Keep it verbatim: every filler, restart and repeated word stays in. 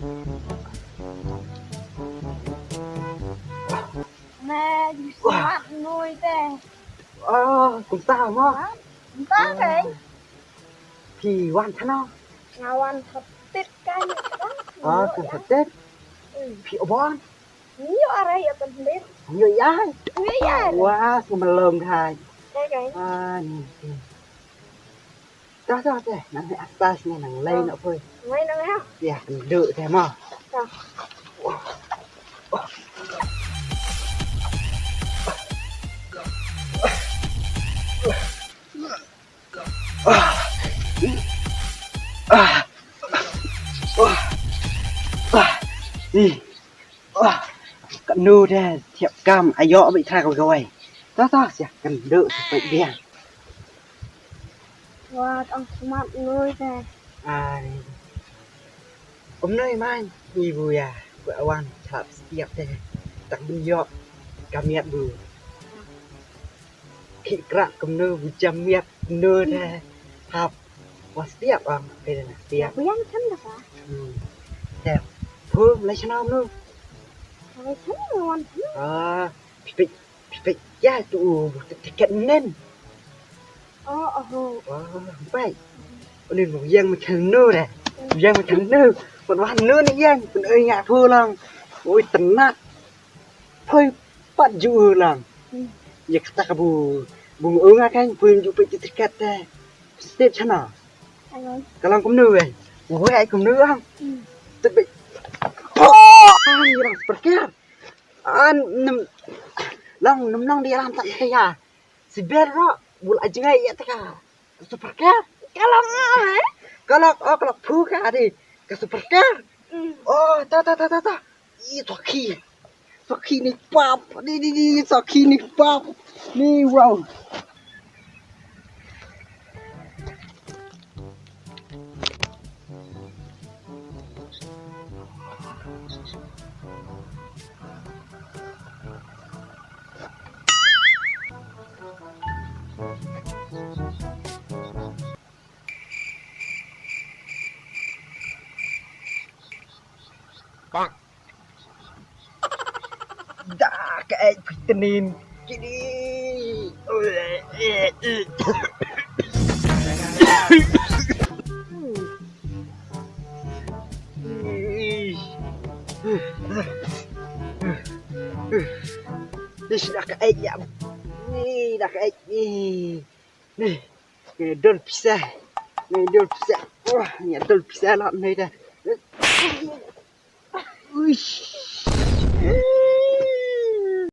Nè, jingmut nui te. Ah, kumta mo. Kumta kai. Phi wan thano? Nga wan thot tit kai. Ah, kan thot tit. Phi obon. Ngi ïoh arei ïa pynhlet. Ngi ïoh ïa. Ngi ïoh ïa. Wah, sngewmalong hai. Kai kai. Ah, ni. Dah dah teh, nang ni atas ni nang lei nak poi. Ngai nang ya. Ya, kenduk teh ma. Dah. Ah. Ah. Ah. Ah. Ih. Ah. Ka nu de thiap kam ayo bi tra ka wai. Ta ta sia kan de sepet dia. Wa tang smat nu de. Ai. Kum noi man, ibu ya, ku awan chap stiap te, tak bin yok, kamiat bu. Ki krak kumno bu jam miat kumno te, hap, wa stiap ang, pe na stiap. Bu yang chan da ka? Hmm. Te, pu, lai chana kumno? Lai chana wan chana. Ah, pipik. Phi peit ïa tu u tiket nen. Oh, oh. Wah, pai. Unin bu yang ma chang nu re. Yang ma chang nu. Put wan nu ni yang pun oi nga thu lang. Oi tenat. Poi pat ju lang. Ïa kata ka bu bu oi nga kan pun ju peit tiket te. Step chana. Ka lang kumnu wei. Wei kumnu ang. Tebik. Oh, ang yang perker. An nym long nym long di ram tak kaya. Si ber ro bul ajngai ya taka. Supercar. Kalok ah. Kalok oh kalok phu ka di. Ka supercar. Oh ta ta ta ta ta. I toki. Toki ni pap. Ni ni ni toki ni pap. Ni wow. Bang. Da ka ek pitenin kini. Ni da ka ek ya. Ni da ka ek ni. Ni. Ni dol pisa. Ni dol pisa. Wah, ni dol pisa lah ni dah. Uish.